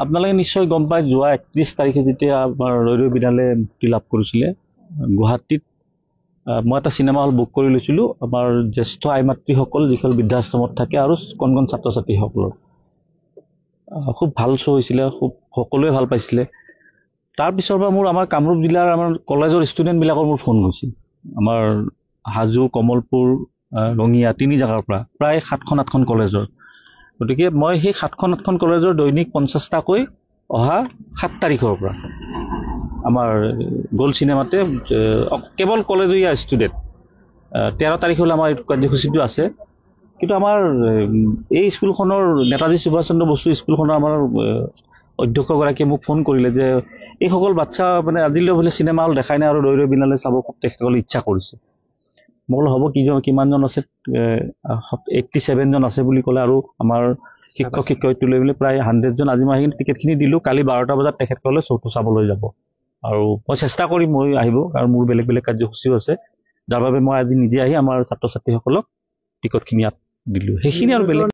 আপোনালোকে নিশ্চয় গম পায়, যোৱা 31 তাৰিখে যেতিয়া আমাৰ ৰৈ ৰৈ বিনালে মুক্তি লাভ কৰিছিলে গুৱাহাটীত, মই এটা চিনেমা হল বুক কৰি লৈছিলোঁ আমাৰ জ্যেষ্ঠ আই মাতৃসকল যিসকল বৃদ্ধাশ্ৰমত থাকে আৰু কণ কণ ছাত্ৰ ছাত্ৰীসকলৰ। খুব ভাল শ্ব' হৈছিলে, খুব সকলোৱে ভাল পাইছিলে। তাৰপিছৰ পৰা মোৰ আমাৰ কামৰূপ জিলাৰ আমাৰ কলেজৰ ষ্টুডেণ্টবিলাকৰ মোৰ ফোন গৈছিল। আমাৰ হাজো, কমলপুৰ, ৰঙিয়া তিনি জেগাৰ পৰা প্ৰায় 7খন 8খন কলেজৰ। গতিকে মই সেই 7খন 8খন কলেজৰ দৈনিক 50টাকৈ অহা 7 তাৰিখৰ পৰা আমাৰ গ'ল্ড চিনেমাতে কেৱল কলেজীয়া ষ্টুডেণ্ট। 13 তাৰিখলৈ আমাৰ এই কাৰ্যসূচীটো আছে। কিন্তু আমাৰ এই স্কুলখনৰ নেতাজী সুভাষ চন্দ্ৰ বসু স্কুলখনৰ আমাৰ অধ্যক্ষগৰাকীয়ে মোক ফোন কৰিলে যে এইসকল বাচ্ছা মানে আজিলৈ বোলে চিনেমা হল দেখাই নাই আৰু ৰৈ ৰৈ বিনালে চাব খুব তেখেতসকলে ইচ্ছা কৰিছে। মই ক'লো হ'ব, কিমানজন আছে, 87জন আছে বুলি ক'লে আৰু আমাৰ শিক্ষক শিক্ষয়িত্ৰী লৈ মেলি প্ৰায় 100জন। আজি মই সেইখিনি টিকেটখিনি দিলোঁ। কালি 12টা বজাত তেখেতসকলে শ্ব'টো চাবলৈ যাব আৰু মই চেষ্টা কৰিম মই আহিব, কাৰণ মোৰ বেলেগ বেলেগ কাৰ্যসূচীও আছে, যাৰ বাবে মই আজি নিজে আহি আমাৰ ছাত্ৰ ছাত্ৰীসকলক টিকটখিনি ইয়াত দিলোঁ। সেইখিনি আৰু বেলেগ